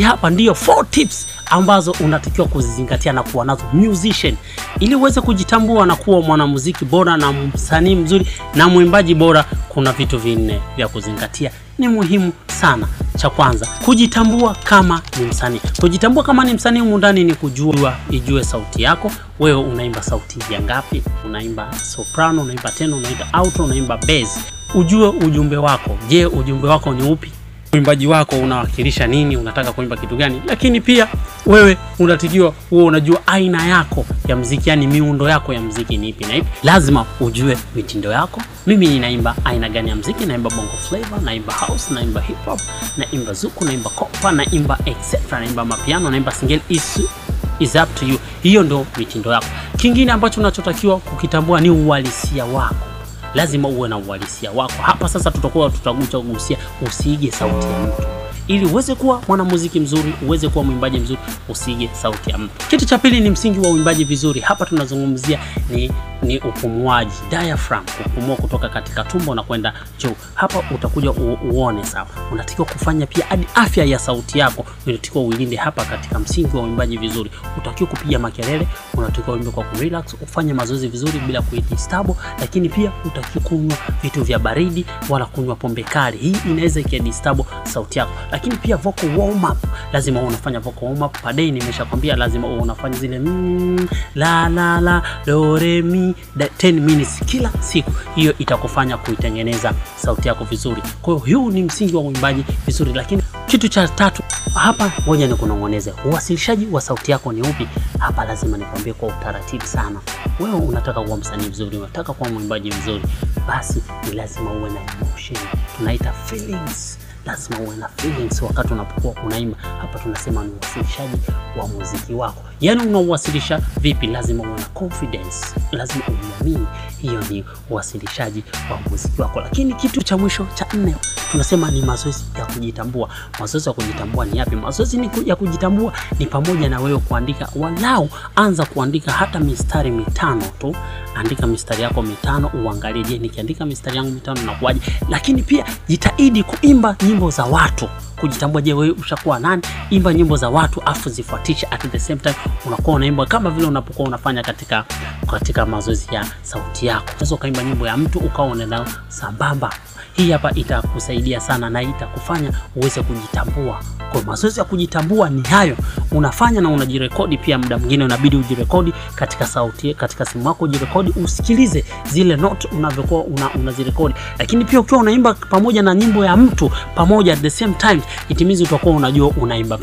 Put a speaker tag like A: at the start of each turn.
A: Hapa ndiyo 4 tips ambazo unatakiwa kuzizingatia na kuwa nazo musician, ili uweze kujitambua na kuwa mwanamuziki bora na msanii mzuri na mwimbaji bora. Kuna vitu vinne vya kuzingatia, ni muhimu sana. Cha kwanza, kujitambua kama ni msanii. Kujitambua kama ni msanii humu ndani ni kujua, ijue sauti yako. Wewe unaimba sauti ya ngapi? Unaimba soprano, unaimba tenor, unaimba alto, unaimba bass. Ujue ujumbe wako. Je, ujumbe wako ni upi? Uimbaji wako unawakilisha nini? Unataka kuimba kitu gani? Lakini pia wewe unatakiwa uwe unajua aina yako ya muziki, yani miundo yako ya muziki ni ipi na ipi. Lazima ujue mitindo yako. Mimi ninaimba aina gani ya muziki? Naimba bongo flavor, naimba house, naimba hip hop, naimba zuku, naimba kopa, naimba etc, naimba mapiano, naimba singeli. Is up to you. Hiyo ndo mitindo yako. Kingine ambacho unachotakiwa kukitambua ni uhalisia wako. Lazima uwe na uhalisia wako. Hapa sasa tutakuwa tutagusia usiige sauti ya mtu. Ili uweze kuwa mwanamuziki mzuri, uweze kuwa mwimbaji mzuri, usiige sauti ya mtu. Kitu cha pili ni msingi wa uimbaji vizuri. Hapa tunazungumzia ni upumuaji, diaphragm, kupumua kutoka katika tumbo na kwenda juu. Hapa utakuja uone sawa. Unatakiwa kufanya pia hadi afya ya sauti yako unatakiwa uilinde hapa katika msingi wa uimbaji vizuri. Utakiwa kupiga makelele, unatakiwa uimbe kwa kurelax, ufanye mazoezi vizuri bila kuidisturb, lakini pia utakiwa kunywa vitu vya baridi wala kunywa pombe kali. Hii inaweza ikadisturb sauti yako. Lakini pia vocal warm up, lazima uwe unafanya vocal warm up per day. Nimeshakwambia lazima uwe unafanya zile la la la do re mi 10 minutes kila siku. Hiyo itakufanya kuitengeneza sauti yako vizuri. Kwa hiyo huu ni msingi wa uimbaji vizuri. Lakini kitu cha tatu hapa, ngoja nikunong'oneze, uwasilishaji wa sauti yako ni upi? Hapa lazima nikwambie kwa utaratibu sana. Wewe unataka kuwa msanii mzuri, unataka kuwa mwimbaji mzuri, basi ni lazima uwe na emotion, tunaita feelings. Lazima uwe na feelings wakati unapokuwa unaimba. Hapa tunasema ni uwasilishaji wa muziki wako. Yaani unauwasilisha vipi? Lazima uwe na confidence, lazima uamini. Hiyo ni uwasilishaji wa muziki wako. Lakini kitu cha mwisho cha nne tunasema ni mazoezi ya kujitambua. Mazoezi ya kujitambua ni yapi? Mazoezi ya kujitambua ni pamoja na wewe kuandika, walau anza kuandika hata mistari 5 tu. Andika mistari yako 5, uangalie, je, nikiandika mistari yangu 5 nakuaje? Lakini pia jitahidi kuimba nyimbo za watu. Kujitambua, je, wewe ushakuwa nani? Imba nyimbo za watu afu zifuatishe at the same time unakuwa unaimba kama vile unapokuwa unafanya katika mazoezi ya sauti yako. Unaweza ukaimba nyimbo ya mtu ukawa unaenda sambamba. Hii hapa itakusaidia sana na itakufanya uweze kujitambua. Kwa mazoezi ya kujitambua ni hayo unafanya na unajirekodi pia. Muda mwingine unabidi ujirekodi katika sauti, katika simu yako ujirekodi, usikilize zile note unavyokuwa unazirekodi. Lakini pia ukiwa unaimba pamoja na nyimbo ya mtu pamoja at the same time, it means utakuwa unajua unaimba vipi.